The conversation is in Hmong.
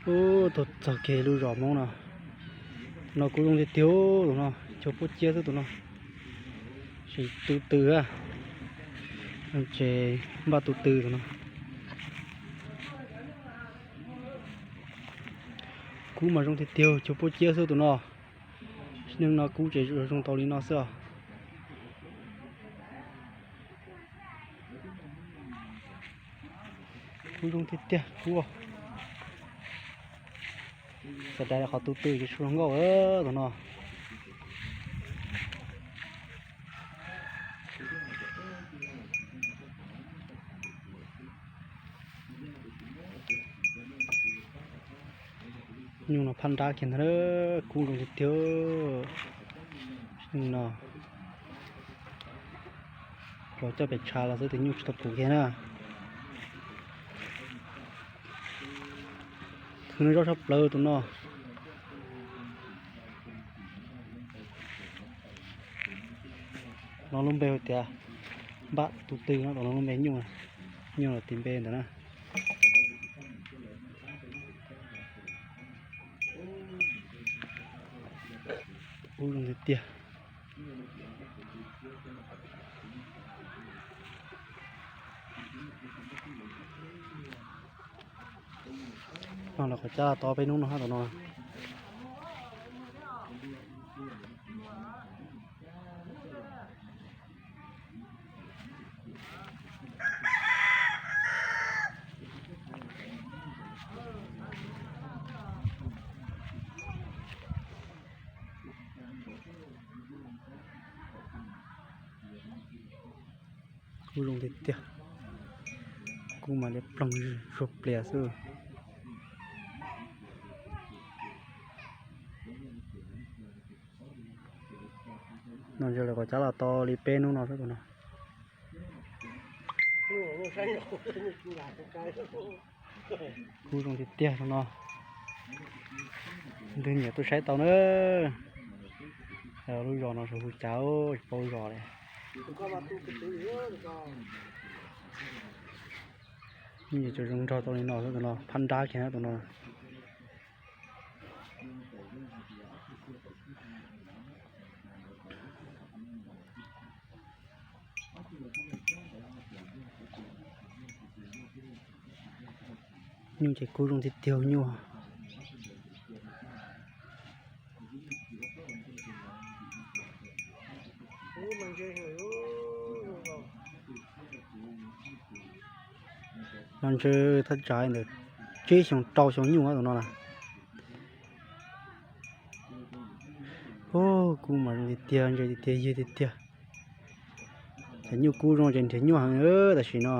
Ub, tuaj txog kiag lub zos Hmoob no. Tus no kub zoo tiag tiag, tus no cuag puab ciab xwb tus no. Tsis tu tw, ces npaj tu tw tus no. Kub mas zoo tiag tiag, cuag puab ciab xwb tus no. Neej no kub ces zoo tau li no xwb os. Kub zoo tiag tiag kub. Xav dai qhov tu tw ces tsis zoo nkauj tus no. Nyuj no phab nrab kiag ntag, kub zoo tiag tiag. Nyuj no los coj pem tshav los xwb, tus nyuj tsis tau puv kiag na. Khwv nws zaub tshaj plaws tus no. Los lub npe hu tias npaj tu tw no, los lub npe nyuj, nyuj los tis npe ntawd na. Kub zoo tiag tiag. No lawv qhov cab los tau peb hnub no hab tus no. Kub zoo tiag tiag. Kub mas li ploog zuag plias xwb. No ntses lawv qhov cab los tau li peb hnub no xwb tus no. Kub zoo tiag tiag no. Leej twg nyiam tuaj saib tau na. Lub zos no hu cas tsis paub zos li. Nyuj ces zoo nraug tau li no xwb tus no, phab nrab kiag tus no. Nyuj ces kub zoo tiag tiag nyuj. Los ntshe thaj tsam li ntawm tsib xyoo rau xyoo nyuj tus no na. Kub mas zoo tiag tiag, ntse tiag tiag, yig tiag tiag. Ces nyuj kub zoo ces nrhiav nyuaj heev tam sim no.